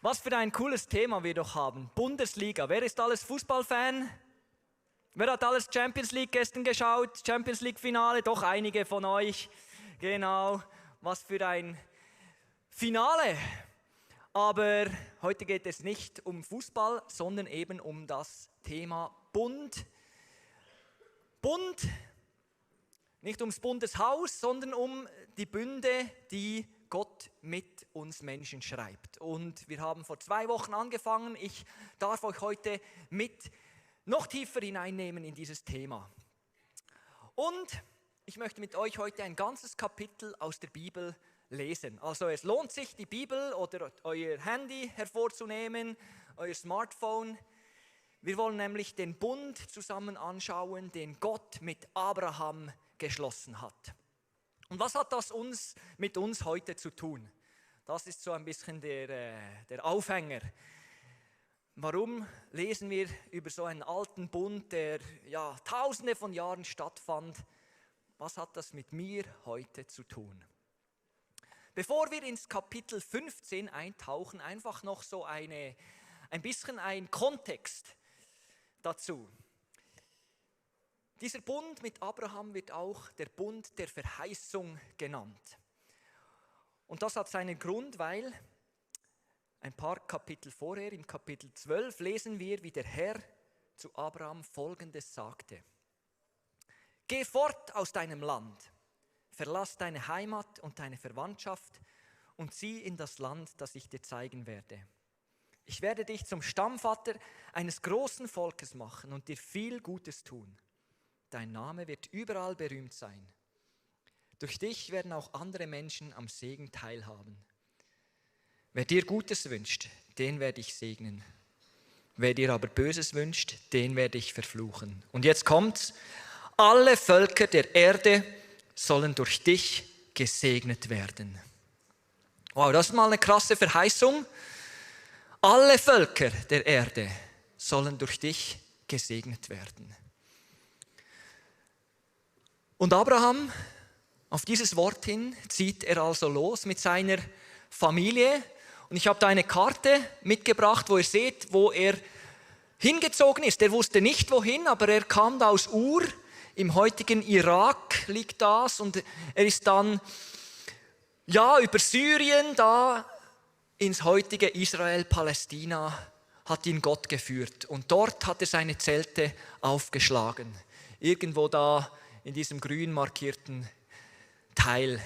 Was für ein cooles Thema wir doch haben. Bundesliga. Wer ist alles Fußballfan? Wer hat alles Champions League gestern geschaut? Champions League Finale? Doch einige von euch. Genau. Was für ein Finale. Aber heute geht es nicht um Fußball, sondern eben um das Thema Bund. Bund, nicht ums Bundeshaus, sondern um die Bünde, die Gott mit uns Menschen schreibt. Und wir haben vor 2 Wochen angefangen. Ich darf euch heute mit noch tiefer hineinnehmen in dieses Thema. Und ich möchte mit euch heute ein ganzes Kapitel aus der Bibel lesen. Also es lohnt sich, die Bibel oder euer Handy hervorzunehmen, euer Smartphone. Wir wollen nämlich den Bund zusammen anschauen, den Gott mit Abraham geschlossen hat. Und was hat das mit uns heute zu tun? Das ist so ein bisschen der Aufhänger. Warum lesen wir über so einen alten Bund, der ja tausende von Jahren stattfand? Was hat das mit mir heute zu tun? Bevor wir ins Kapitel 15 eintauchen, einfach noch so ein bisschen ein Kontext dazu. Dieser Bund mit Abraham wird auch der Bund der Verheißung genannt. Und das hat seinen Grund, weil ein paar Kapitel vorher, im Kapitel 12, lesen wir, wie der Herr zu Abraham Folgendes sagte. Geh fort aus deinem Land, verlass deine Heimat und deine Verwandtschaft und zieh in das Land, das ich dir zeigen werde. Ich werde dich zum Stammvater eines großen Volkes machen und dir viel Gutes tun. Dein Name wird überall berühmt sein. Durch dich werden auch andere Menschen am Segen teilhaben. Wer dir Gutes wünscht, den werde ich segnen. Wer dir aber Böses wünscht, den werde ich verfluchen. Und jetzt kommt's. Alle Völker der Erde sollen durch dich gesegnet werden. Wow, das ist mal eine krasse Verheißung. Alle Völker der Erde sollen durch dich gesegnet werden. Und Abraham, auf dieses Wort hin, zieht er also los mit seiner Familie. Und ich habe da eine Karte mitgebracht, wo ihr seht, wo er hingezogen ist. Er wusste nicht wohin, aber er kam da aus Ur, im heutigen Irak liegt das. Und er ist dann über Syrien da ins heutige Israel, Palästina, hat ihn Gott geführt. Und dort hat er seine Zelte aufgeschlagen. Irgendwo da in diesem grün markierten Teil.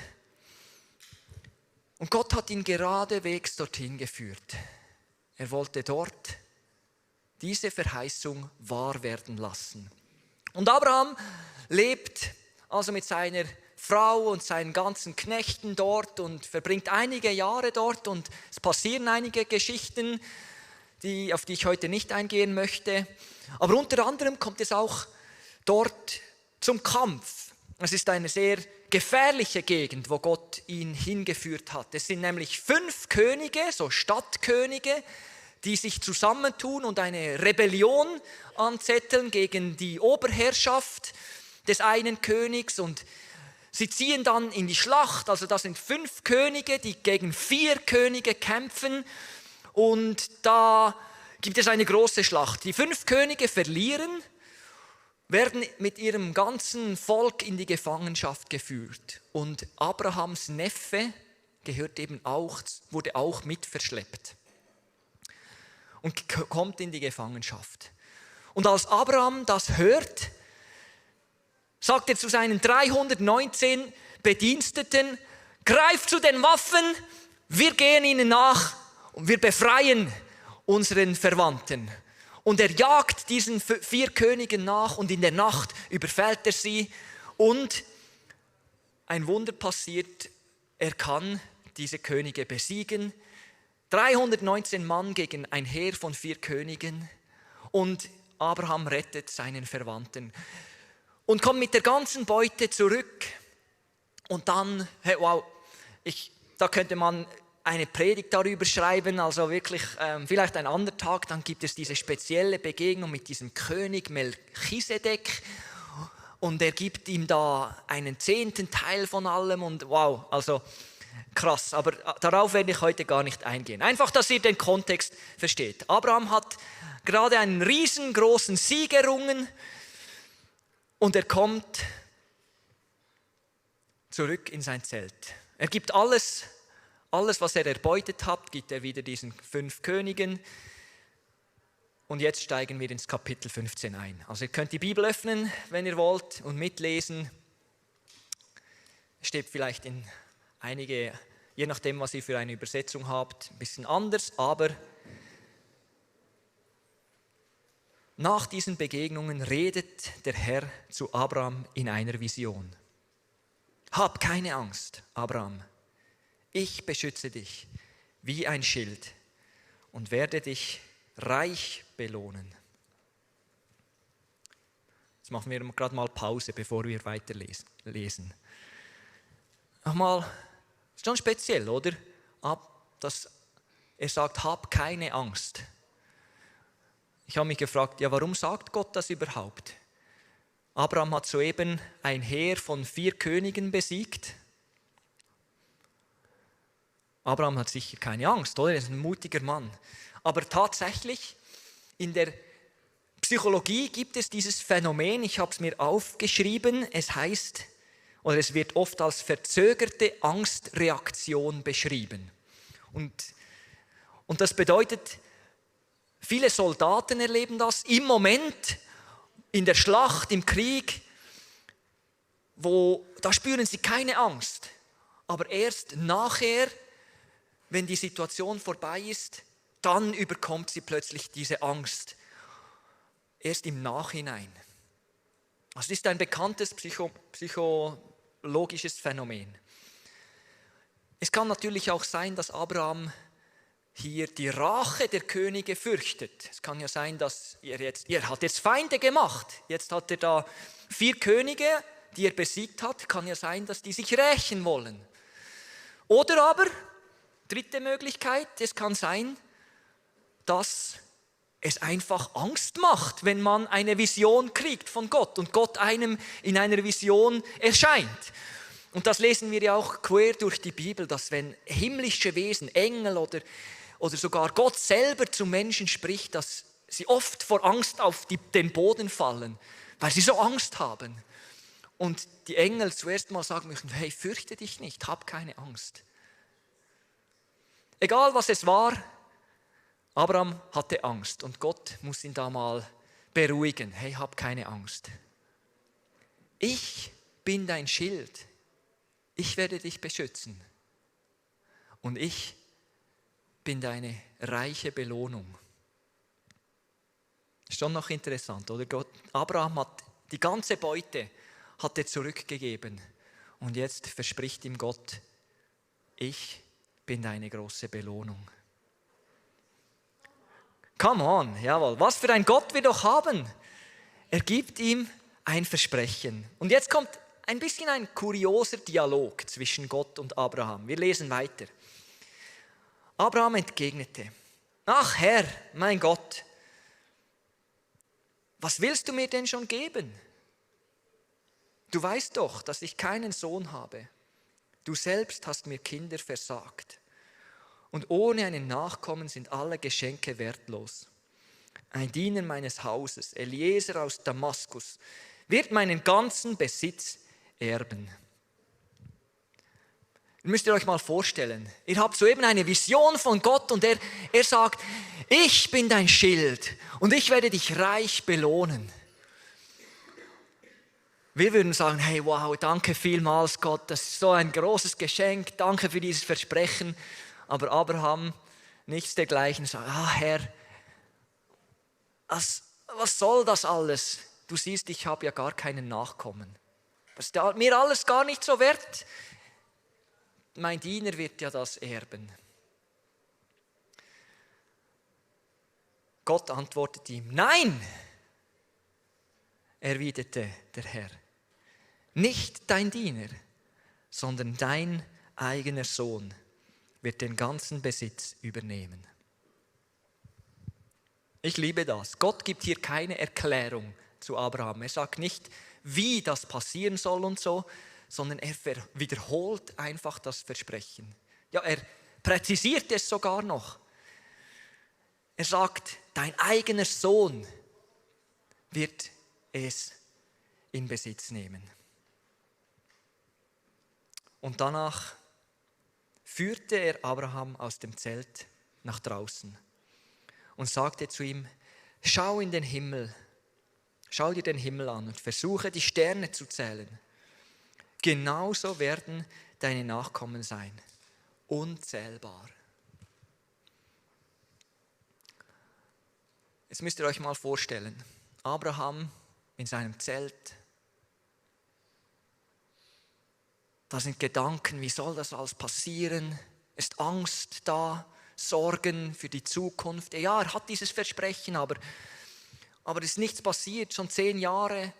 Und Gott hat ihn geradewegs dorthin geführt. Er wollte dort diese Verheißung wahr werden lassen. Und Abraham lebt also mit seiner Frau und seinen ganzen Knechten dort und verbringt einige Jahre dort und es passieren einige Geschichten, auf die ich heute nicht eingehen möchte. Aber unter anderem kommt es auch dort zum Kampf. Es ist eine sehr gefährliche Gegend, wo Gott ihn hingeführt hat. Es sind nämlich 5 Könige, so Stadtkönige, die sich zusammentun und eine Rebellion anzetteln gegen die Oberherrschaft des einen Königs. Und sie ziehen dann in die Schlacht. Also das sind 5 Könige, die gegen 4 Könige kämpfen. Und da gibt es eine große Schlacht. Die 5 Könige verlieren, werden mit ihrem ganzen Volk in die Gefangenschaft geführt. Und Abrahams Neffe wurde auch mit verschleppt und kommt in die Gefangenschaft. Und als Abraham das hört, sagt er zu seinen 319 Bediensteten, greift zu den Waffen, wir gehen ihnen nach und wir befreien unseren Verwandten. Und er jagt diesen 4 Königen nach und in der Nacht überfällt er sie und ein Wunder passiert, er kann diese Könige besiegen. 319 Mann gegen ein Heer von 4 Königen und Abraham rettet seinen Verwandten und kommt mit der ganzen Beute zurück und dann, da könnte man eine Predigt darüber schreiben, also wirklich vielleicht ein anderer Tag, dann gibt es diese spezielle Begegnung mit diesem König Melchisedek und er gibt ihm da einen 10. Teil von allem und wow, also krass, aber darauf werde ich heute gar nicht eingehen. Einfach, dass ihr den Kontext versteht. Abraham hat gerade einen riesengroßen Sieg errungen und er kommt zurück in sein Zelt. Er gibt alles, was er erbeutet hat, gibt er wieder diesen 5 Königen. Und jetzt steigen wir ins Kapitel 15 ein. Also ihr könnt die Bibel öffnen, wenn ihr wollt, und mitlesen. Steht vielleicht in einige, je nachdem, was ihr für eine Übersetzung habt, ein bisschen anders, aber nach diesen Begegnungen redet der Herr zu Abraham in einer Vision. Hab keine Angst, Abraham. Ich beschütze dich wie ein Schild und werde dich reich belohnen. Jetzt machen wir gerade mal Pause, bevor wir weiterlesen. Nochmal, ist schon speziell, oder? Dass er sagt, hab keine Angst. Ich habe mich gefragt, ja, warum sagt Gott das überhaupt? Abraham hat soeben ein Heer von 4 Königen besiegt. Abraham hat sicher keine Angst, oder? Er ist ein mutiger Mann. Aber tatsächlich, in der Psychologie gibt es dieses Phänomen, ich habe es mir aufgeschrieben, es heißt, oder es wird oft als verzögerte Angstreaktion beschrieben. Und das bedeutet, viele Soldaten erleben das im Moment, in der Schlacht, im Krieg, da spüren sie keine Angst. Aber erst nachher, wenn die Situation vorbei ist, dann überkommt sie plötzlich diese Angst. Erst im Nachhinein. Das ist ein bekanntes psychologisches Phänomen. Es kann natürlich auch sein, dass Abraham hier die Rache der Könige fürchtet. Es kann ja sein, dass er hat jetzt Feinde gemacht. Jetzt hat er da 4 Könige, die er besiegt hat. Kann ja sein, dass die sich rächen wollen. Oder aber, dritte Möglichkeit, es kann sein, dass es einfach Angst macht, wenn man eine Vision kriegt von Gott und Gott einem in einer Vision erscheint. Und das lesen wir ja auch quer durch die Bibel, dass wenn himmlische Wesen, Engel oder sogar Gott selber zu Menschen spricht, dass sie oft vor Angst auf den Boden fallen, weil sie so Angst haben. Und die Engel zuerst mal sagen möchten, hey, fürchte dich nicht, hab keine Angst. Egal was es war, Abraham hatte Angst und Gott muss ihn da mal beruhigen. Hey, hab keine Angst. Ich bin dein Schild. Ich werde dich beschützen. Und ich bin deine reiche Belohnung. Ist schon noch interessant, oder? Abraham hat die ganze Beute hat er zurückgegeben. Und jetzt verspricht ihm Gott, ich bin deine große Belohnung. Come on, jawohl. Was für ein Gott wir doch haben. Er gibt ihm ein Versprechen. Und jetzt kommt ein bisschen ein kurioser Dialog zwischen Gott und Abraham. Wir lesen weiter. Abraham entgegnete, ach Herr, mein Gott, was willst du mir denn schon geben? Du weißt doch, dass ich keinen Sohn habe. Du selbst hast mir Kinder versagt. Und ohne einen Nachkommen sind alle Geschenke wertlos. Ein Diener meines Hauses, Eliezer aus Damaskus, wird meinen ganzen Besitz erben. Müsst ihr euch mal vorstellen, ihr habt soeben eine Vision von Gott und er sagt, ich bin dein Schild und ich werde dich reich belohnen. Wir würden sagen, hey, wow, danke vielmals Gott, das ist so ein großes Geschenk, danke für dieses Versprechen. Aber Abraham, nichts dergleichen, sagt, Herr, was soll das alles? Du siehst, ich habe ja gar keinen Nachkommen. Das ist mir alles gar nicht so wert. Mein Diener wird ja das erben. Gott antwortet ihm, nein, erwiderte der Herr, nicht dein Diener, sondern dein eigener Sohn wird den ganzen Besitz übernehmen. Ich liebe das. Gott gibt hier keine Erklärung zu Abraham. Er sagt nicht, wie das passieren soll und so, sondern er wiederholt einfach das Versprechen. Ja, er präzisiert es sogar noch. Er sagt, dein eigener Sohn wird es in Besitz nehmen. Und danach führte er Abraham aus dem Zelt nach draußen und sagte zu ihm, schau in den Himmel, schau dir den Himmel an und versuche die Sterne zu zählen. Genauso werden deine Nachkommen sein, unzählbar. Jetzt müsst ihr euch mal vorstellen, Abraham in seinem Zelt, da sind Gedanken, wie soll das alles passieren? Ist Angst da, Sorgen für die Zukunft? Ja, er hat dieses Versprechen, aber es ist nichts passiert, schon 10 Jahre.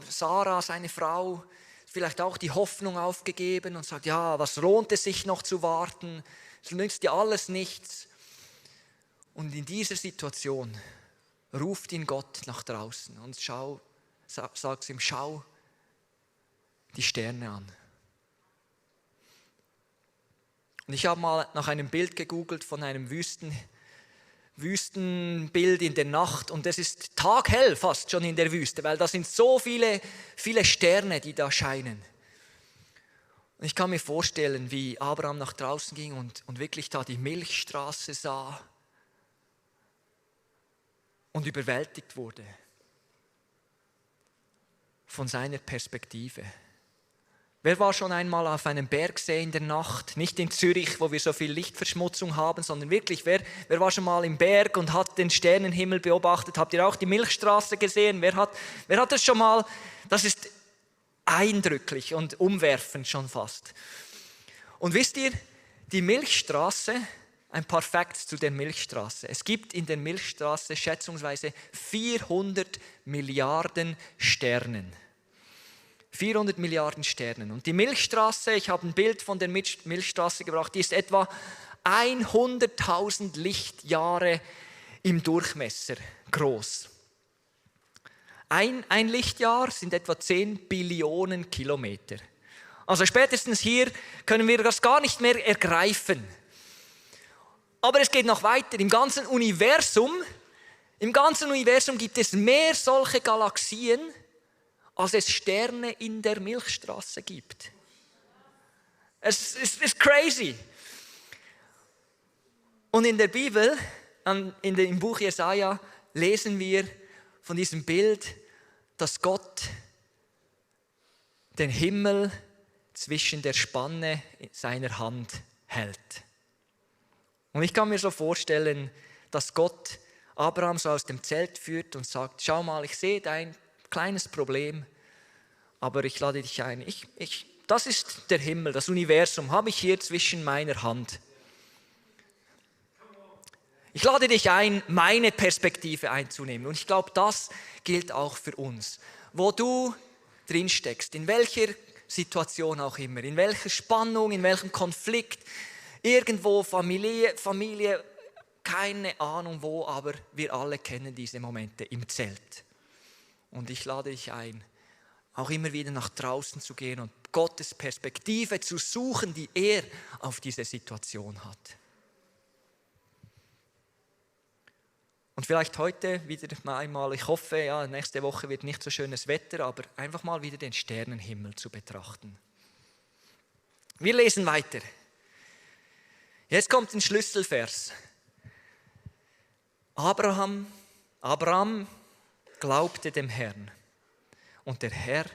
Sarah, seine Frau, vielleicht auch die Hoffnung aufgegeben und sagt, ja, was lohnt es sich noch zu warten? Es nützt dir alles nichts. Und in dieser Situation ruft ihn Gott nach draußen und sagt ihm, schau die Sterne an. Und ich habe mal nach einem Bild gegoogelt von einem Wüstenbild in der Nacht und es ist taghell fast schon in der Wüste, weil da sind so viele Sterne, die da scheinen. Und ich kann mir vorstellen, wie Abraham nach draußen ging und wirklich da die Milchstraße sah und überwältigt wurde von seiner Perspektive. Wer war schon einmal auf einem Bergsee in der Nacht? Nicht in Zürich, wo wir so viel Lichtverschmutzung haben, sondern wirklich, wer war schon mal im Berg und hat den Sternenhimmel beobachtet? Habt ihr auch die Milchstraße gesehen? Wer hat das schon mal? Das ist eindrücklich und umwerfend schon fast. Und wisst ihr, die Milchstraße, ein paar Facts zu der Milchstraße. Es gibt in der Milchstraße schätzungsweise 400 Milliarden Sternen. 400 Milliarden Sternen. Und die Milchstraße, ich habe ein Bild von der Milchstraße gebracht, die ist etwa 100.000 Lichtjahre im Durchmesser groß. Ein Lichtjahr sind etwa 10 Billionen Kilometer. Also spätestens hier können wir das gar nicht mehr ergreifen. Aber es geht noch weiter. Im ganzen Universum gibt es mehr solche Galaxien, als es Sterne in der Milchstraße gibt. Es ist crazy. Und in der Bibel, im Buch Jesaja, lesen wir von diesem Bild, dass Gott den Himmel zwischen der Spanne seiner Hand hält. Und ich kann mir so vorstellen, dass Gott Abraham so aus dem Zelt führt und sagt, schau mal, ich sehe dein kleines Problem, aber ich lade dich ein. Das ist der Himmel, das Universum, habe ich hier zwischen meiner Hand. Ich lade dich ein, meine Perspektive einzunehmen. Und ich glaube, das gilt auch für uns. Wo du drin steckst, in welcher Situation auch immer, in welcher Spannung, in welchem Konflikt, irgendwo Familie, keine Ahnung wo, aber wir alle kennen diese Momente im Zelt. Und ich lade dich ein, auch immer wieder nach draußen zu gehen und Gottes Perspektive zu suchen, die er auf diese Situation hat. Und vielleicht heute wieder einmal, ich hoffe, ja, nächste Woche wird nicht so schönes Wetter, aber einfach mal wieder den Sternenhimmel zu betrachten. Wir lesen weiter. Jetzt kommt ein Schlüsselvers. Abraham glaubte dem Herrn und der Herr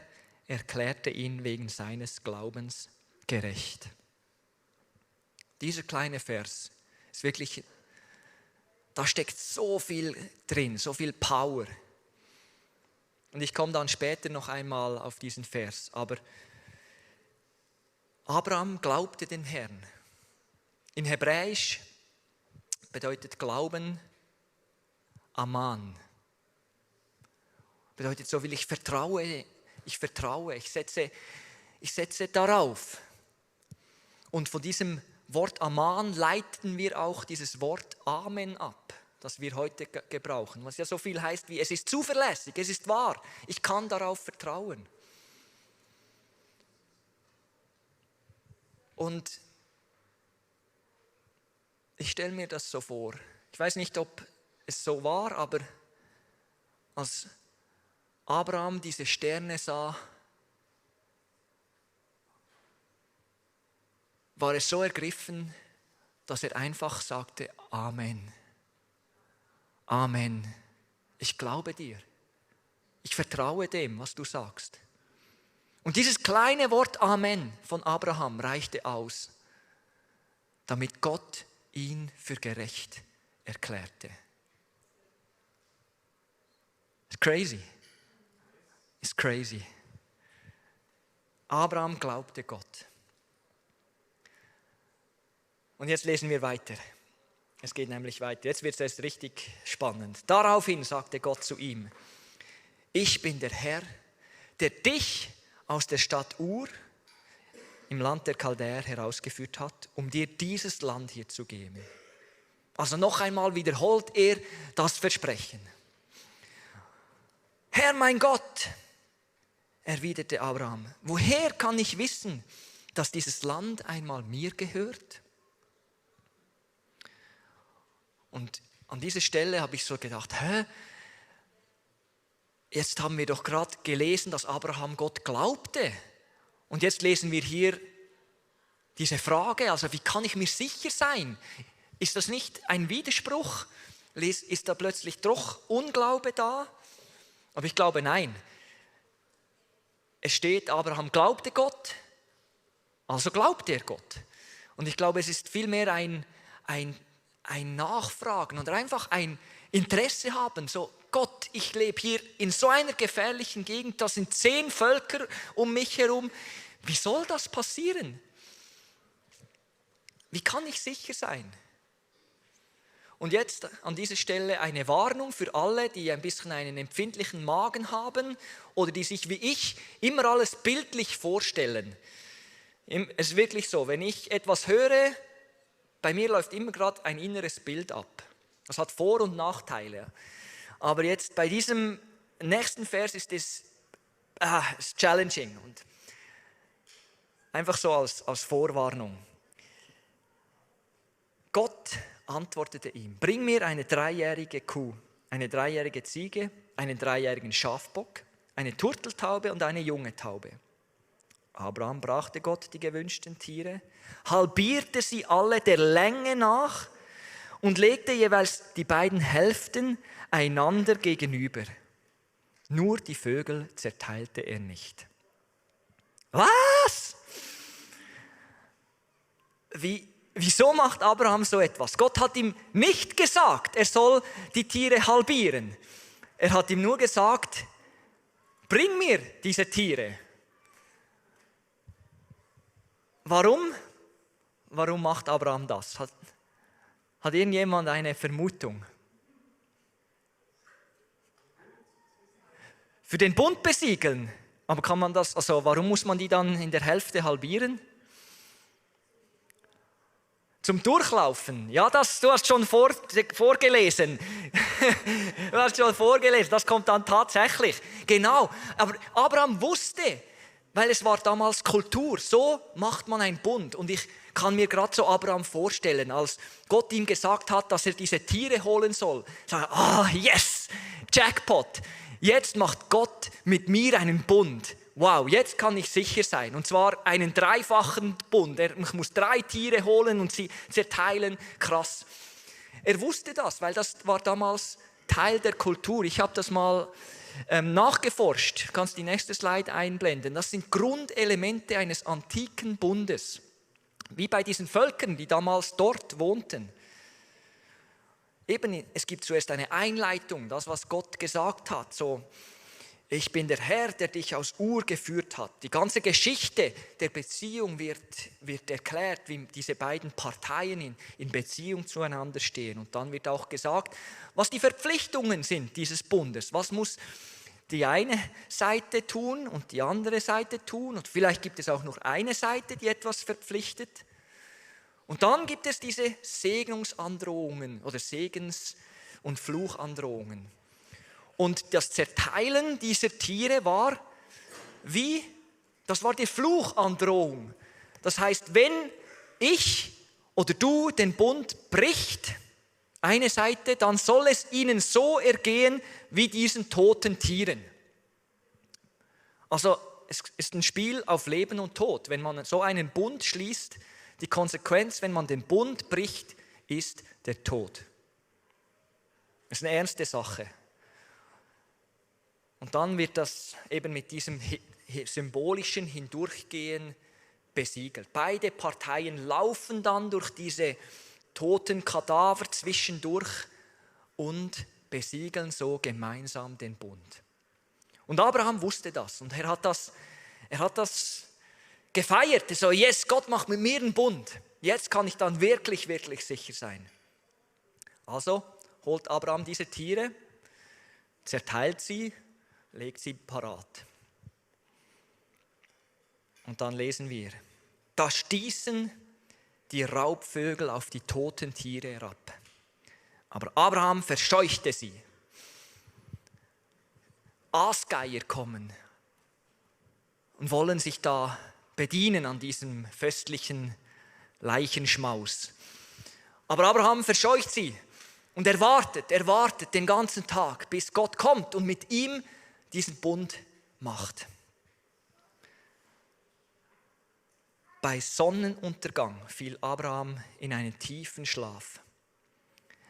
erklärte ihn wegen seines Glaubens gerecht. Dieser kleine Vers ist wirklich, da steckt so viel drin, so viel Power. Und ich komme dann später noch einmal auf diesen Vers. Aber Abraham glaubte dem Herrn. In Hebräisch bedeutet Glauben Aman. Bedeutet so wie ich vertraue, ich setze darauf. Und von diesem Wort Aman leiten wir auch dieses Wort Amen ab, das wir heute gebrauchen. Was ja so viel heißt wie, es ist zuverlässig, es ist wahr, ich kann darauf vertrauen. Und ich stelle mir das so vor. Ich weiß nicht, ob es so war, aber als Abraham diese Sterne sah, war er so ergriffen, dass er einfach sagte, Amen. Amen. Ich glaube dir. Ich vertraue dem, was du sagst. Und dieses kleine Wort Amen von Abraham reichte aus, damit Gott ihn für gerecht erklärte. It's crazy. It's crazy. Abraham glaubte Gott. Und jetzt lesen wir weiter. Es geht nämlich weiter. Jetzt wird es erst richtig spannend. Daraufhin sagte Gott zu ihm, ich bin der Herr, der dich aus der Stadt Ur im Land der Chaldäer herausgeführt hat, um dir dieses Land hier zu geben. Also noch einmal wiederholt er das Versprechen. Herr mein Gott, erwiderte Abraham, woher kann ich wissen, dass dieses Land einmal mir gehört? Und an dieser Stelle habe ich so gedacht, jetzt haben wir doch gerade gelesen, dass Abraham Gott glaubte. Und jetzt lesen wir hier diese Frage, also wie kann ich mir sicher sein? Ist das nicht ein Widerspruch? Ist da plötzlich doch Unglaube da? Aber ich glaube, nein. Es steht, Abraham glaubte Gott, also glaubte er Gott. Und ich glaube, es ist vielmehr ein Nachfragen oder einfach ein Interesse haben. So, Gott, ich lebe hier in so einer gefährlichen Gegend, da sind 10 Völker um mich herum. Wie soll das passieren? Wie kann ich sicher sein? Und jetzt an dieser Stelle eine Warnung für alle, die ein bisschen einen empfindlichen Magen haben oder die sich wie ich immer alles bildlich vorstellen. Es ist wirklich so, wenn ich etwas höre, bei mir läuft immer gerade ein inneres Bild ab. Das hat Vor- und Nachteile. Aber jetzt bei diesem nächsten Vers ist es challenging. Und einfach so als Vorwarnung. Gott antwortete ihm, bring mir eine 3-jährige Kuh, eine 3-jährige Ziege, einen 3-jährigen Schafbock, eine Turteltaube und eine junge Taube. Abraham brachte Gott die gewünschten Tiere, halbierte sie alle der Länge nach und legte jeweils die beiden Hälften einander gegenüber. Nur die Vögel zerteilte er nicht. Was? Wieso macht Abraham so etwas? Gott hat ihm nicht gesagt, er soll die Tiere halbieren. Er hat ihm nur gesagt, bring mir diese Tiere. Warum? Warum macht Abraham das? Hat irgendjemand eine Vermutung? Für den Bund besiegeln. Aber kann man das, also warum muss man die dann in der Hälfte halbieren? Zum Durchlaufen. Ja, du hast schon vorgelesen. Du hast schon vorgelesen, das kommt dann tatsächlich. Genau, aber Abraham wusste, weil es war damals Kultur, so macht man einen Bund. Und ich kann mir gerade so Abraham vorstellen, als Gott ihm gesagt hat, dass er diese Tiere holen soll. Sagt, yes, Jackpot, jetzt macht Gott mit mir einen Bund. Wow, jetzt kann ich sicher sein. Und zwar einen 3-fachen Bund. Ich muss 3 Tiere holen und sie zerteilen. Krass. Er wusste das, weil das war damals Teil der Kultur. Ich habe das mal nachgeforscht. Du kannst die nächste Slide einblenden. Das sind Grundelemente eines antiken Bundes. Wie bei diesen Völkern, die damals dort wohnten. Eben, es gibt zuerst eine Einleitung, das, was Gott gesagt hat. So, ich bin der Herr, der dich aus Ur geführt hat. Die ganze Geschichte der Beziehung wird erklärt, wie diese beiden Parteien in Beziehung zueinander stehen. Und dann wird auch gesagt, was die Verpflichtungen sind dieses Bundes. Was muss die eine Seite tun und die andere Seite tun? Und vielleicht gibt es auch noch eine Seite, die etwas verpflichtet. Und dann gibt es diese Segnungsandrohungen oder Segens- und Fluchandrohungen. Und das Zerteilen dieser Tiere war das war die Fluchandrohung. Das heißt, wenn ich oder du den Bund bricht, eine Seite, dann soll es ihnen so ergehen wie diesen toten Tieren. Also es ist ein Spiel auf Leben und Tod. Wenn man so einen Bund schließt, die Konsequenz, wenn man den Bund bricht, ist der Tod. Das ist eine ernste Sache. Und dann wird das eben mit diesem symbolischen Hindurchgehen besiegelt. Beide Parteien laufen dann durch diese toten Kadaver zwischendurch und besiegeln so gemeinsam den Bund. Und Abraham wusste das und er hat das gefeiert. Er so, yes, Gott macht mit mir einen Bund. Jetzt kann ich dann wirklich, wirklich sicher sein. Also holt Abraham diese Tiere, zerteilt sie, legt sie parat. Und dann lesen wir, da stießen die Raubvögel auf die toten Tiere herab. Aber Abraham verscheuchte sie. Aasgeier kommen und wollen sich da bedienen an diesem festlichen Leichenschmaus. Aber Abraham verscheucht sie und er wartet den ganzen Tag, bis Gott kommt und mit ihm diesen Bund macht. Bei Sonnenuntergang fiel Abraham in einen tiefen Schlaf.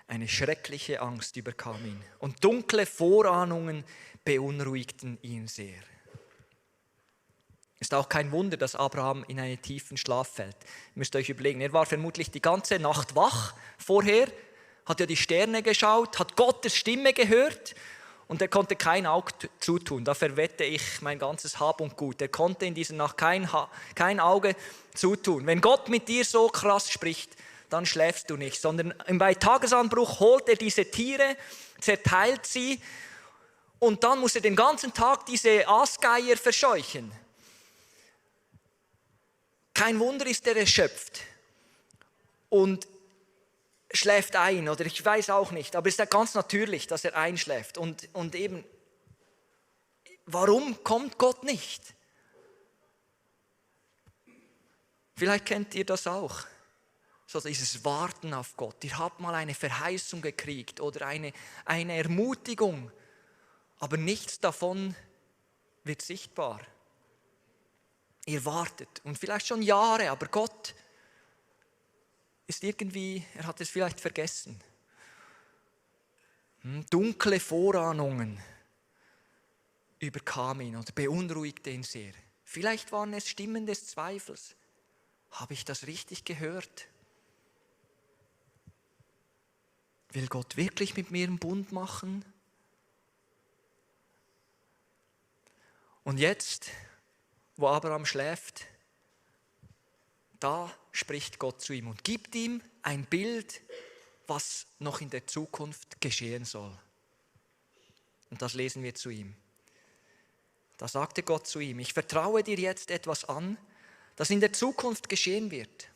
Eine schreckliche Angst überkam ihn und dunkle Vorahnungen beunruhigten ihn sehr. Ist auch kein Wunder, dass Abraham in einen tiefen Schlaf fällt. Ihr müsst euch überlegen, er war vermutlich die ganze Nacht wach vorher, hat ja die Sterne geschaut, hat Gottes Stimme gehört und er konnte kein Auge zutun. Da verwette ich mein ganzes Hab und Gut. Er konnte in dieser Nacht kein Auge zutun. Wenn Gott mit dir so krass spricht, dann schläfst du nicht, sondern bei Tagesanbruch holt er diese Tiere, zerteilt sie und dann muss er den ganzen Tag diese Aasgeier verscheuchen. Kein Wunder ist er erschöpft und schläft ein, oder ich weiß auch nicht, aber es ist ja ganz natürlich, dass er einschläft. Und eben, warum kommt Gott nicht? Vielleicht kennt ihr das auch, so dieses Warten auf Gott. Ihr habt mal eine Verheißung gekriegt oder eine Ermutigung, aber nichts davon wird sichtbar. Ihr wartet und vielleicht schon Jahre, aber Gott ist irgendwie, er hat es vielleicht vergessen. Dunkle Vorahnungen überkamen ihn oder beunruhigte ihn sehr. Vielleicht waren es Stimmen des Zweifels. Habe ich das richtig gehört? Will Gott wirklich mit mir einen Bund machen? Und jetzt, wo Abraham schläft, da spricht Gott zu ihm und gibt ihm ein Bild, was noch in der Zukunft geschehen soll. Und das lesen wir zu ihm. Da sagte Gott zu ihm, ich vertraue dir jetzt etwas an, das in der Zukunft geschehen wird.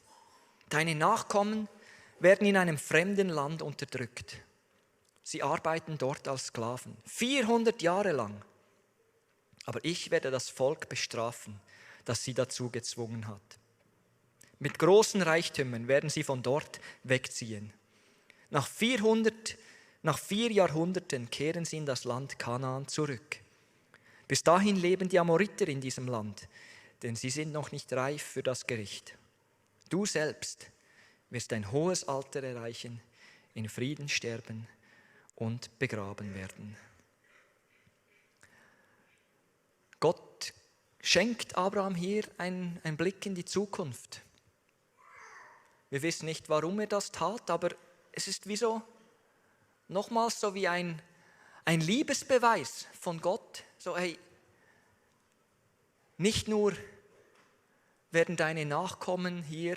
Deine Nachkommen werden in einem fremden Land unterdrückt. Sie arbeiten dort als Sklaven, 400 Jahre lang. Aber ich werde das Volk bestrafen, das sie dazu gezwungen hat. Mit großen Reichtümern werden sie von dort wegziehen. Nach 4 Jahrhunderten kehren sie in das Land Kanaan zurück. Bis dahin leben die Amoriter in diesem Land, denn sie sind noch nicht reif für das Gericht. Du selbst wirst ein hohes Alter erreichen, in Frieden sterben und begraben werden. Gott schenkt Abraham hier einen Blick in die Zukunft. Wir wissen nicht, warum er das tat, aber es ist wie so, nochmals so wie ein Liebesbeweis von Gott. So, hey, nicht nur werden deine Nachkommen hier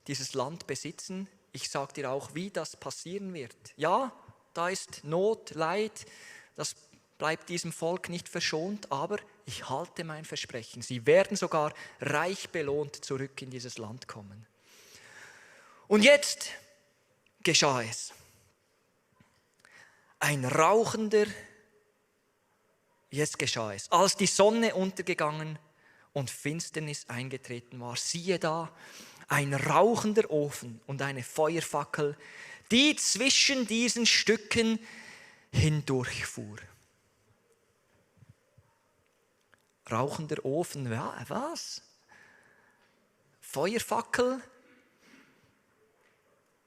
dieses Land besitzen, ich sage dir auch, wie das passieren wird. Ja, da ist Not, Leid, das bleibt diesem Volk nicht verschont, aber ich halte mein Versprechen. Sie werden sogar reich belohnt zurück in dieses Land kommen. Und jetzt geschah es. Jetzt geschah es, als die Sonne untergegangen und Finsternis eingetreten war. Siehe da, ein rauchender Ofen und eine Feuerfackel, die zwischen diesen Stücken hindurchfuhr. Rauchender Ofen, ja, was? Feuerfackel?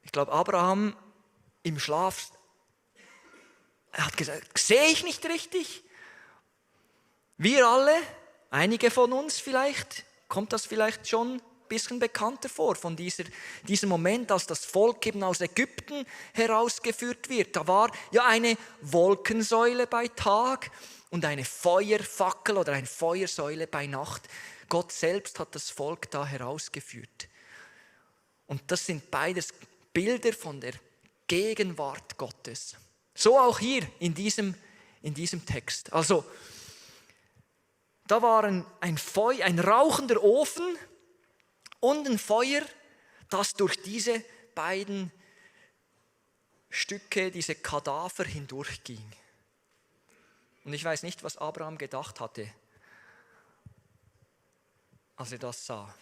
Ich glaube, Abraham im Schlaf, er hat gesagt, sehe ich nicht richtig? Wir alle, einige von uns vielleicht, kommt das vielleicht schon ein bisschen bekannter vor, von diesem Moment, als das Volk eben aus Ägypten herausgeführt wird. Da war ja eine Wolkensäule bei Tag und eine Feuerfackel oder eine Feuersäule bei Nacht. Gott selbst hat das Volk da herausgeführt. Und das sind beides Bilder von der Gegenwart Gottes. So auch hier in diesem Text. Also, da waren ein rauchender Ofen und ein Feuer, das durch diese beiden Stücke, diese Kadaver hindurchging. Und ich weiß nicht, was Abraham gedacht hatte, als er das sah.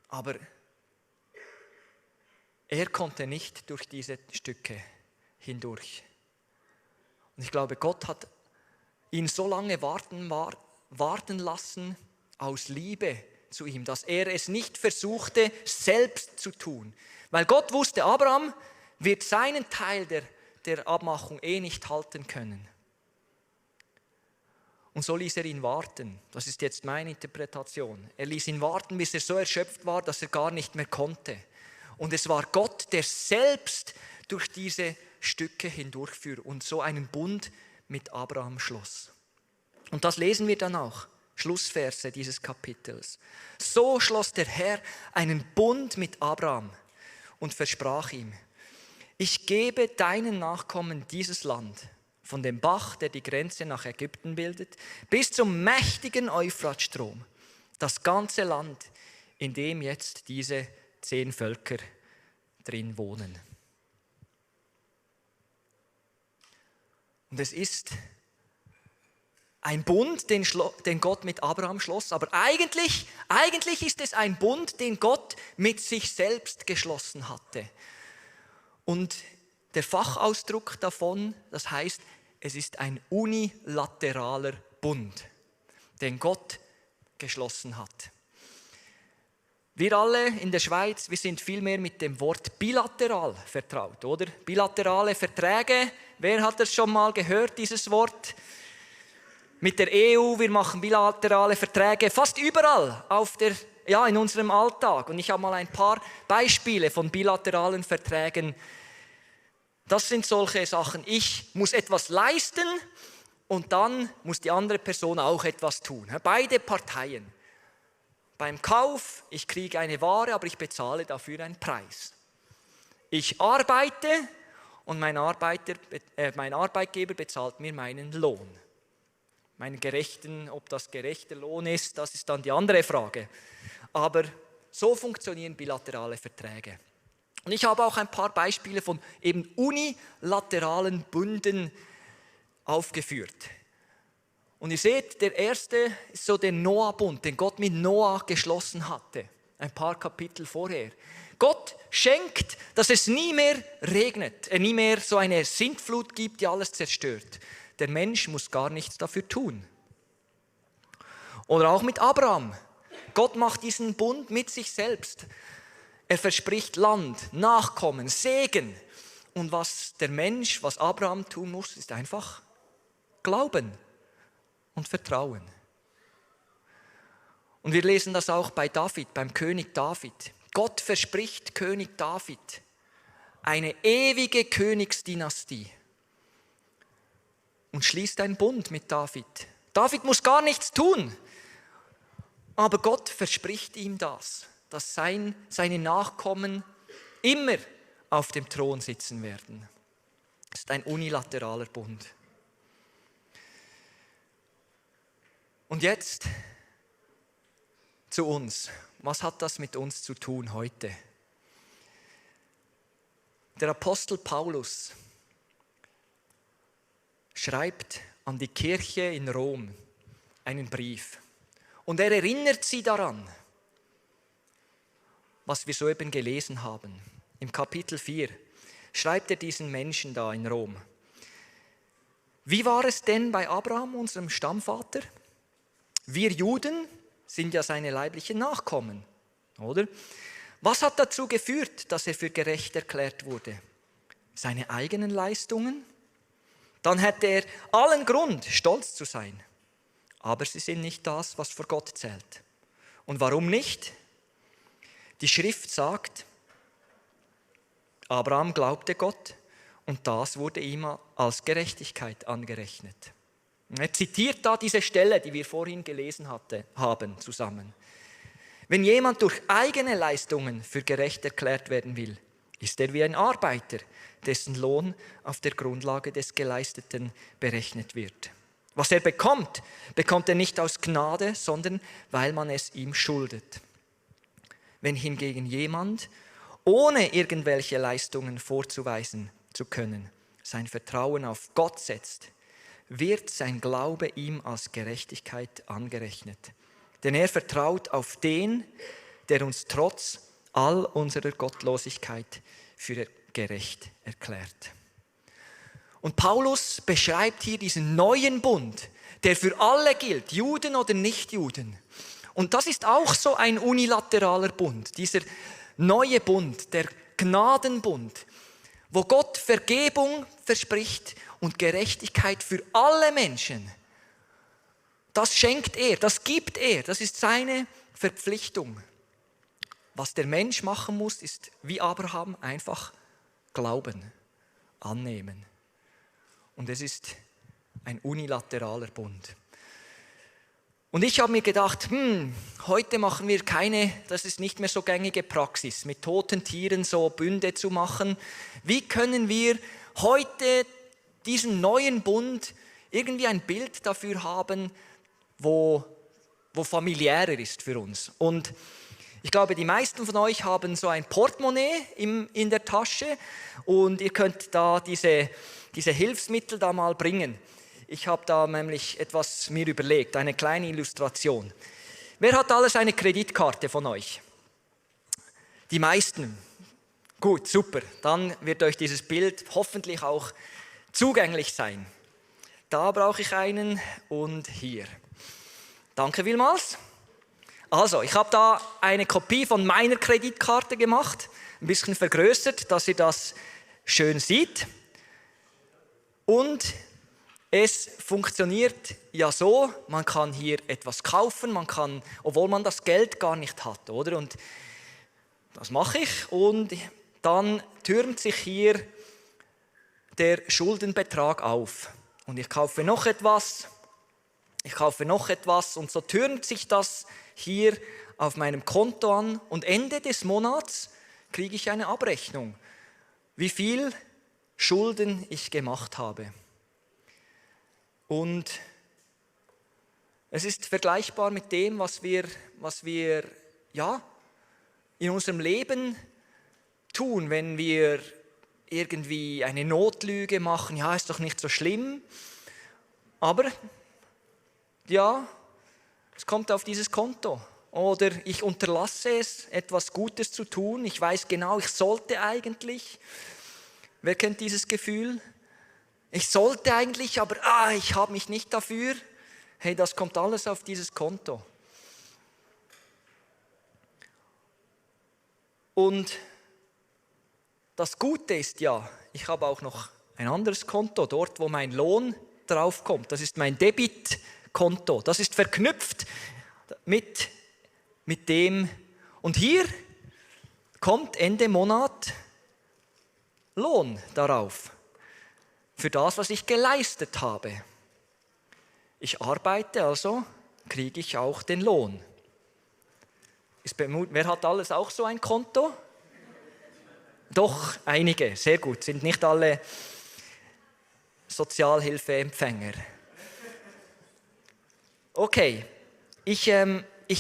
Aber er konnte nicht durch diese Stücke hindurch. Und ich glaube, Gott hat ihn so lange warten lassen aus Liebe zu ihm, dass er es nicht versuchte, selbst zu tun. Weil Gott wusste, Abraham wird seinen Teil der Abmachung nicht halten können. Und so ließ er ihn warten. Das ist jetzt meine Interpretation. Er ließ ihn warten, bis er so erschöpft war, dass er gar nicht mehr konnte. Und es war Gott, der selbst durch diese Stücke hindurchführte und so einen Bund mit Abraham schloss. Und das lesen wir dann auch, Schlussverse dieses Kapitels. So schloss der Herr einen Bund mit Abraham und versprach ihm: Ich gebe deinen Nachkommen dieses Land, von dem Bach, der die Grenze nach Ägypten bildet, bis zum mächtigen Euphratstrom, das ganze Land, in dem jetzt diese 10 Völker drin wohnen. Und es ist ein Bund, den Gott mit Abraham schloss, aber eigentlich ist es ein Bund, den Gott mit sich selbst geschlossen hatte. Und der Fachausdruck davon, das heißt, es ist ein unilateraler Bund, den Gott geschlossen hat. Wir alle in der Schweiz, wir sind viel mehr mit dem Wort bilateral vertraut, oder? Bilaterale Verträge, wer hat das schon mal gehört, dieses Wort? Mit der EU, wir machen bilaterale Verträge fast überall in unserem Alltag. Und ich habe mal ein paar Beispiele von bilateralen Verträgen. Das sind solche Sachen, ich muss etwas leisten und dann muss die andere Person auch etwas tun. Beide Parteien. Beim Kauf, ich kriege eine Ware, aber ich bezahle dafür einen Preis. Ich arbeite und mein Arbeitgeber bezahlt mir meinen Lohn. Ob das gerechter Lohn ist, das ist dann die andere Frage. Aber so funktionieren bilaterale Verträge. Und ich habe auch ein paar Beispiele von eben unilateralen Bünden aufgeführt. Und ihr seht, der erste ist so der Noah-Bund, den Gott mit Noah geschlossen hatte, ein paar Kapitel vorher. Gott schenkt, dass es nie mehr regnet, nie mehr so eine Sintflut gibt, die alles zerstört. Der Mensch muss gar nichts dafür tun. Oder auch mit Abraham. Gott macht diesen Bund mit sich selbst. Er verspricht Land, Nachkommen, Segen. Und was Abraham tun muss, ist einfach Glauben und Vertrauen. Und wir lesen das auch bei David, beim König David. Gott verspricht König David eine ewige Königsdynastie und schließt einen Bund mit David. David muss gar nichts tun, aber Gott verspricht ihm das, dass seine Nachkommen immer auf dem Thron sitzen werden. Das ist ein unilateraler Bund. Und jetzt zu uns. Was hat das mit uns zu tun heute? Der Apostel Paulus schreibt an die Kirche in Rom einen Brief. Und er erinnert sie daran, was wir soeben gelesen haben. Im Kapitel 4 schreibt er diesen Menschen da in Rom. Wie war es denn bei Abraham, unserem Stammvater? Wir Juden sind ja seine leiblichen Nachkommen, oder? Was hat dazu geführt, dass er für gerecht erklärt wurde? Seine eigenen Leistungen? Dann hätte er allen Grund, stolz zu sein. Aber sie sind nicht das, was vor Gott zählt. Und warum nicht? Die Schrift sagt, Abraham glaubte Gott und das wurde ihm als Gerechtigkeit angerechnet. Er zitiert da diese Stelle, die wir vorhin gelesen haben, zusammen. Wenn jemand durch eigene Leistungen für gerecht erklärt werden will, ist er wie ein Arbeiter, dessen Lohn auf der Grundlage des Geleisteten berechnet wird. Was er bekommt, bekommt er nicht aus Gnade, sondern weil man es ihm schuldet. Wenn hingegen jemand, ohne irgendwelche Leistungen vorzuweisen zu können, sein Vertrauen auf Gott setzt, wird sein Glaube ihm als Gerechtigkeit angerechnet. Denn er vertraut auf den, der uns trotz all unserer Gottlosigkeit für gerecht erklärt. Und Paulus beschreibt hier diesen neuen Bund, der für alle gilt, Juden oder Nichtjuden. Und das ist auch so ein unilateraler Bund, dieser neue Bund, der Gnadenbund, wo Gott Vergebung verspricht und Gerechtigkeit für alle Menschen. Das schenkt er, das gibt er, das ist seine Verpflichtung. Was der Mensch machen muss, ist wie Abraham einfach glauben, annehmen. Und es ist ein unilateraler Bund. Und ich habe mir gedacht, heute machen wir das ist nicht mehr so gängige Praxis, mit toten Tieren so Bünde zu machen. Wie können wir heute diesen neuen Bund irgendwie ein Bild dafür haben, wo familiärer ist für uns? Und ich glaube, die meisten von euch haben so ein Portemonnaie in der Tasche und ihr könnt da diese Hilfsmittel da mal bringen. Ich habe da nämlich etwas mir überlegt, eine kleine Illustration. Wer hat alles eine Kreditkarte von euch? Die meisten. Gut, super. Dann wird euch dieses Bild hoffentlich auch zugänglich sein. Da brauche ich einen und hier. Danke vielmals. Also, ich habe da eine Kopie von meiner Kreditkarte gemacht, ein bisschen vergrößert, dass ihr das schön seht. Und es funktioniert ja so, man kann hier etwas kaufen, obwohl man das Geld gar nicht hat, oder? Und das mache ich und dann türmt sich hier der Schuldenbetrag auf. Und ich kaufe noch etwas und so türmt sich das hier auf meinem Konto an und Ende des Monats kriege ich eine Abrechnung, wie viel Schulden ich gemacht habe. Und es ist vergleichbar mit dem, was wir in unserem Leben tun, wenn wir irgendwie eine Notlüge machen. Ja, ist doch nicht so schlimm, aber ja, es kommt auf dieses Konto. Oder ich unterlasse es, etwas Gutes zu tun. Ich weiß genau, ich sollte eigentlich. Wer kennt dieses Gefühl? Ich sollte eigentlich, aber ich habe mich nicht dafür. Hey, das kommt alles auf dieses Konto. Und das Gute ist ja, ich habe auch noch ein anderes Konto, dort wo mein Lohn draufkommt. Das ist mein Debitkonto. Das ist verknüpft mit dem. Und hier kommt Ende Monat Lohn darauf. Für das, was ich geleistet habe. Ich arbeite, also kriege ich auch den Lohn. Wer hat alles auch so ein Konto? Doch, einige, sehr gut, sind nicht alle Sozialhilfeempfänger. Okay, ich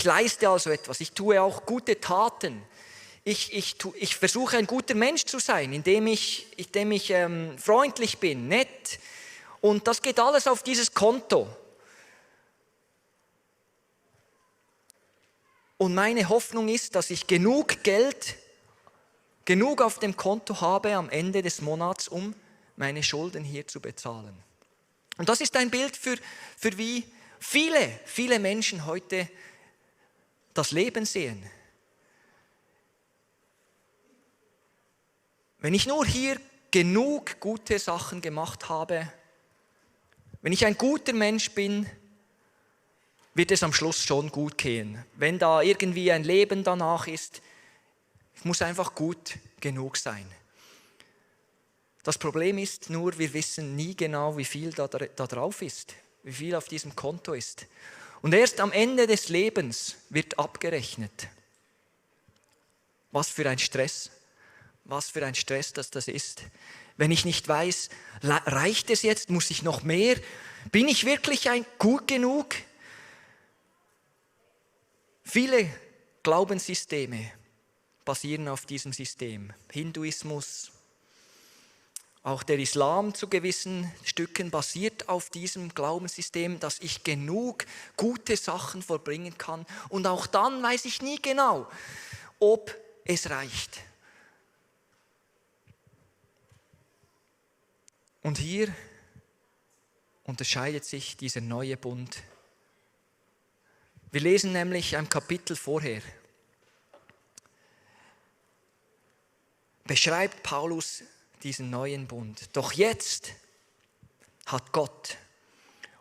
leiste also etwas, ich tue auch gute Taten. Ich versuche ein guter Mensch zu sein, indem ich freundlich bin, nett. Und das geht alles auf dieses Konto. Und meine Hoffnung ist, dass ich genug Geld, genug auf dem Konto habe am Ende des Monats, um meine Schulden hier zu bezahlen. Und das ist ein Bild für wie viele Menschen heute das Leben sehen. Wenn ich nur hier genug gute Sachen gemacht habe, wenn ich ein guter Mensch bin, wird es am Schluss schon gut gehen. Wenn da irgendwie ein Leben danach ist, es muss einfach gut genug sein. Das Problem ist nur, wir wissen nie genau, wie viel da drauf ist, wie viel auf diesem Konto ist. Und erst am Ende des Lebens wird abgerechnet. Was für ein Stress das ist. Wenn ich nicht weiß, reicht es jetzt, muss ich noch mehr? Bin ich wirklich gut genug? Viele Glaubenssysteme basieren auf diesem System. Hinduismus, auch der Islam zu gewissen Stücken basiert auf diesem Glaubenssystem, dass ich genug gute Sachen vollbringen kann. Und auch dann weiß ich nie genau, ob es reicht. Und hier unterscheidet sich dieser neue Bund. Wir lesen nämlich ein Kapitel vorher. Beschreibt Paulus diesen neuen Bund. Doch jetzt hat Gott,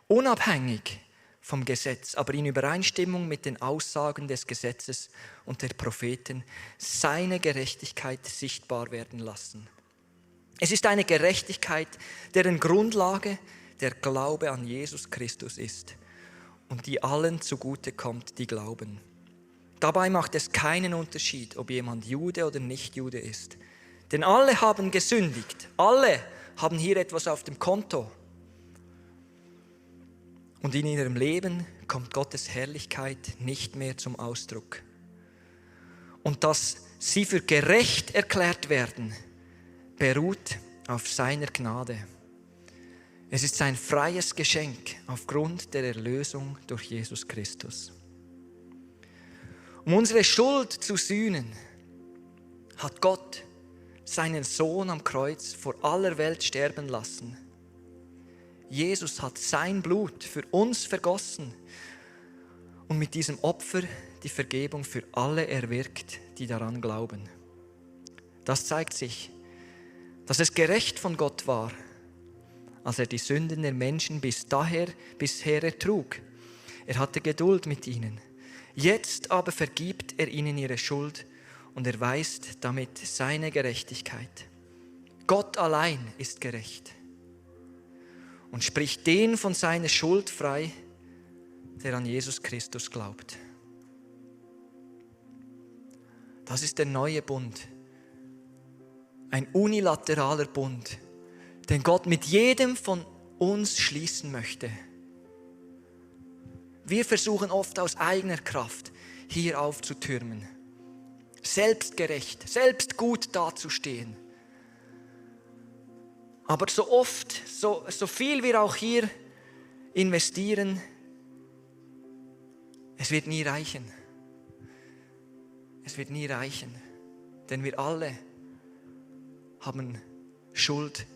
unabhängig vom Gesetz, aber in Übereinstimmung mit den Aussagen des Gesetzes und der Propheten, seine Gerechtigkeit sichtbar werden lassen. Es ist eine Gerechtigkeit, deren Grundlage der Glaube an Jesus Christus ist und die allen zugute kommt, die glauben. Dabei macht es keinen Unterschied, ob jemand Jude oder nicht Jude ist. Denn alle haben gesündigt, alle haben hier etwas auf dem Konto. Und in ihrem Leben kommt Gottes Herrlichkeit nicht mehr zum Ausdruck. Und dass sie für gerecht erklärt werden, beruht auf seiner Gnade. Es ist sein freies Geschenk aufgrund der Erlösung durch Jesus Christus. Um unsere Schuld zu sühnen, hat Gott seinen Sohn am Kreuz vor aller Welt sterben lassen. Jesus hat sein Blut für uns vergossen und mit diesem Opfer die Vergebung für alle erwirkt, die daran glauben. Das zeigt sich, dass es gerecht von Gott war, als er die Sünden der Menschen bisher ertrug. Er hatte Geduld mit ihnen. Jetzt aber vergibt er ihnen ihre Schuld und erweist damit seine Gerechtigkeit. Gott allein ist gerecht und spricht den von seiner Schuld frei, der an Jesus Christus glaubt. Das ist der neue Bund. Ein unilateraler Bund, den Gott mit jedem von uns schließen möchte. Wir versuchen oft aus eigener Kraft hier aufzutürmen, selbstgerecht, selbst gut dazustehen. Aber so oft, so viel wir auch hier investieren, es wird nie reichen. Es wird nie reichen, denn wir alle haben Schuld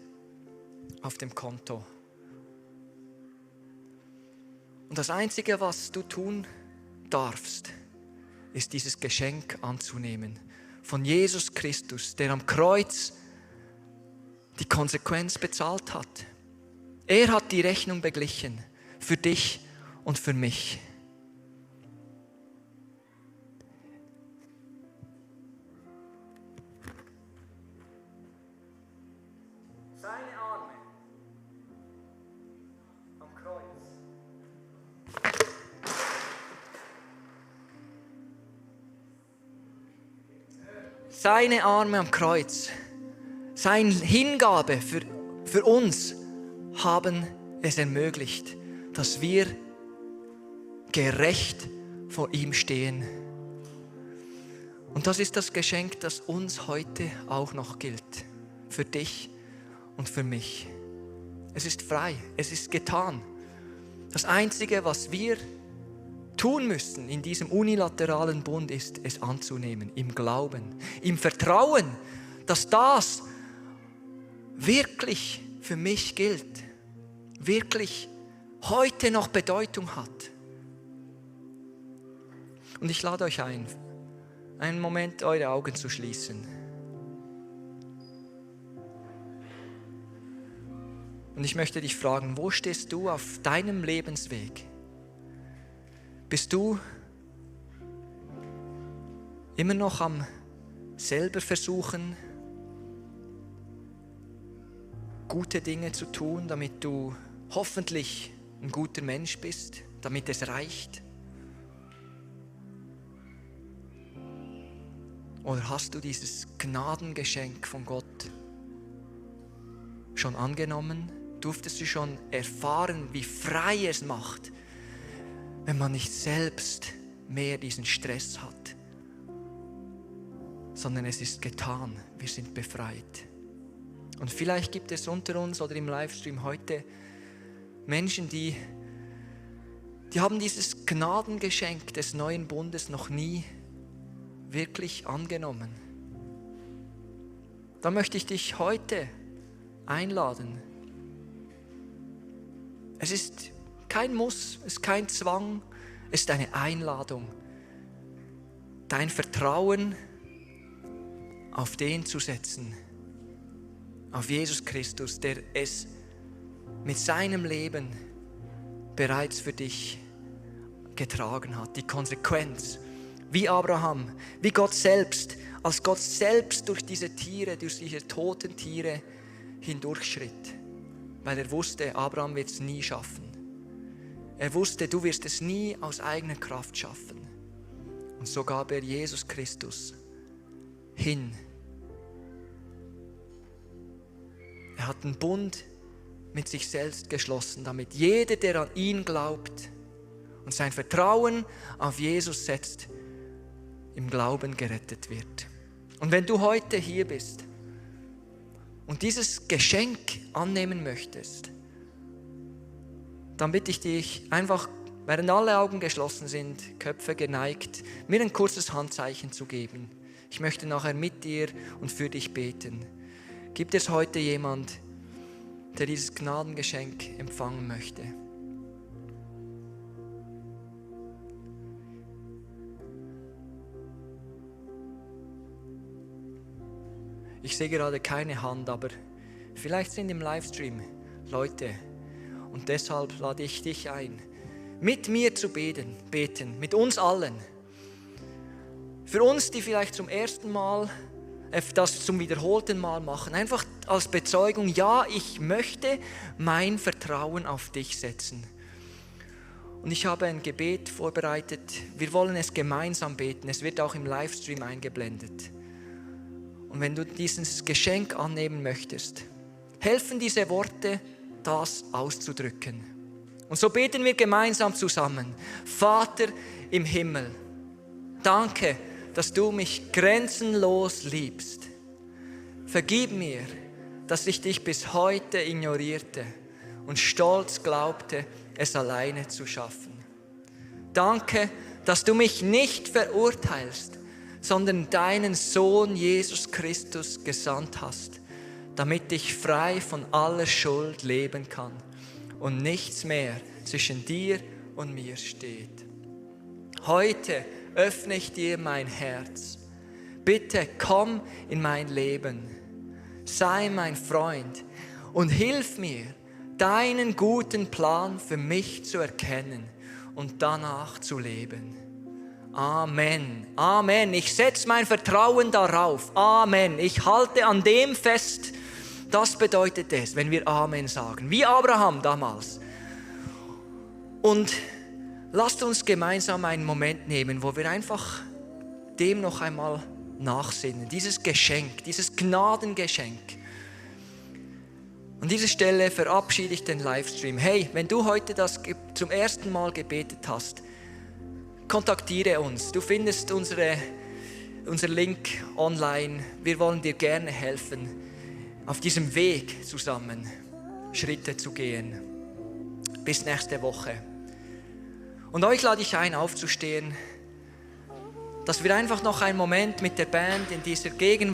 auf dem Konto. Und das Einzige, was du tun darfst, ist dieses Geschenk anzunehmen von Jesus Christus, der am Kreuz die Konsequenz bezahlt hat. Er hat die Rechnung beglichen für dich und für mich. Seine Arme am Kreuz. Seine Arme am Kreuz, seine Hingabe für uns haben es ermöglicht, dass wir gerecht vor ihm stehen. Und das ist das Geschenk, das uns heute auch noch gilt. Für dich und für mich. Es ist frei, es ist getan. Das Einzige, was wir tun müssen in diesem unilateralen Bund ist, es anzunehmen, im Glauben, im Vertrauen, dass das wirklich für mich gilt, wirklich heute noch Bedeutung hat. Und ich lade euch ein, einen Moment eure Augen zu schließen. Und ich möchte dich fragen, wo stehst du auf deinem Lebensweg? Bist du immer noch am selber versuchen, gute Dinge zu tun, damit du hoffentlich ein guter Mensch bist, damit es reicht? Oder hast du dieses Gnadengeschenk von Gott schon angenommen? Durftest du schon erfahren, wie frei es macht, wenn man nicht selbst mehr diesen Stress hat, sondern es ist getan, wir sind befreit. Und vielleicht gibt es unter uns oder im Livestream heute Menschen, die haben dieses Gnadengeschenk des neuen Bundes noch nie wirklich angenommen. Da möchte ich dich heute einladen. Es ist kein Muss, es ist kein Zwang, es ist eine Einladung, dein Vertrauen auf den zu setzen, auf Jesus Christus, der es mit seinem Leben bereits für dich getragen hat. Die Konsequenz, wie Abraham, wie Gott selbst, als Gott selbst durch diese Tiere, durch diese toten Tiere hindurchschritt, weil er wusste, Abraham wird es nie schaffen. Er wusste, du wirst es nie aus eigener Kraft schaffen. Und so gab er Jesus Christus hin. Er hat einen Bund mit sich selbst geschlossen, damit jeder, der an ihn glaubt und sein Vertrauen auf Jesus setzt, im Glauben gerettet wird. Und wenn du heute hier bist und dieses Geschenk annehmen möchtest, dann bitte ich dich einfach, während alle Augen geschlossen sind, Köpfe geneigt, mir ein kurzes Handzeichen zu geben. Ich möchte nachher mit dir und für dich beten. Gibt es heute jemand, der dieses Gnadengeschenk empfangen möchte? Ich sehe gerade keine Hand, aber vielleicht sind im Livestream Leute. Und deshalb lade ich dich ein, mit mir zu beten, mit uns allen. Für uns, die vielleicht zum ersten Mal, das zum wiederholten Mal machen, einfach als Bezeugung, ja, ich möchte mein Vertrauen auf dich setzen. Und ich habe ein Gebet vorbereitet, wir wollen es gemeinsam beten, es wird auch im Livestream eingeblendet. Und wenn du dieses Geschenk annehmen möchtest, helfen diese Worte, das auszudrücken. Und so beten wir gemeinsam zusammen. Vater im Himmel, danke, dass du mich grenzenlos liebst. Vergib mir, dass ich dich bis heute ignorierte und stolz glaubte, es alleine zu schaffen. Danke, dass du mich nicht verurteilst, sondern deinen Sohn Jesus Christus gesandt hast, damit ich frei von aller Schuld leben kann und nichts mehr zwischen dir und mir steht. Heute öffne ich dir mein Herz. Bitte komm in mein Leben. Sei mein Freund und hilf mir, deinen guten Plan für mich zu erkennen und danach zu leben. Amen. Amen. Ich setze mein Vertrauen darauf. Amen. Ich halte an dem fest. Das bedeutet es, wenn wir Amen sagen. Wie Abraham damals. Und lasst uns gemeinsam einen Moment nehmen, wo wir einfach dem noch einmal nachsinnen. Dieses Geschenk, dieses Gnadengeschenk. An dieser Stelle verabschiede ich den Livestream. Hey, wenn du heute das zum ersten Mal gebetet hast, kontaktiere uns. Du findest unser Link online. Wir wollen dir gerne helfen, auf diesem Weg zusammen Schritte zu gehen. Bis nächste Woche. Und euch lade ich ein, aufzustehen, dass wir einfach noch einen Moment mit der Band in dieser Gegenwart